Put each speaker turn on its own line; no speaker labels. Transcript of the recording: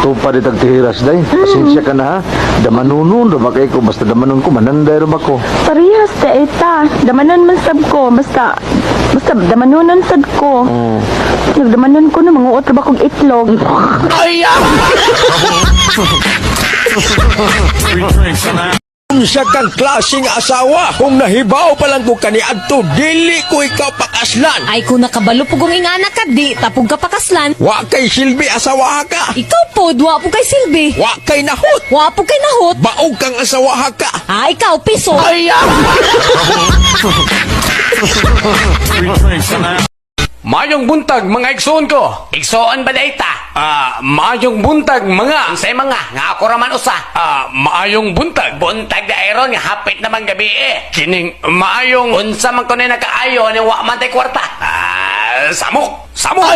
Tupa di tagtihiras day. Pasensya ka na ha. Damanunon ra ba kay ko basta damanon ko mananday ra ba ko.
Parehas ta ita. Damanon man sab ko basta basta damanonon sad ko. Nagdamanon ko no manguot ra ba kog itlog.
Unsa kang klaseng asawa? Kung nahibaw pa lang ko kaniadto, dili ko ikaw pakaslan.
Ay kung nakabalo pugong ingana ka di, tapog ka pakaslan.
Wa kay silbi asawa ka.
Ikaw po, wa po kay silbi.
Wa kay nahot.
Wa po kay nahot.
Baog kang asawa ka.
Ah, ikaw, piso.
Mayong buntag mga igsoon ko.
Igsoon ba ta?
Ah, maayong buntag mga.
Unsay mga nga ako ra man usa.
Ah, maayong buntag.
Buntag na aron nga hapit naman gabi eh.
Kining maayong
Unsa man kuno nakaayo ni wa man tay kwarta.
Ah, samok. Samok.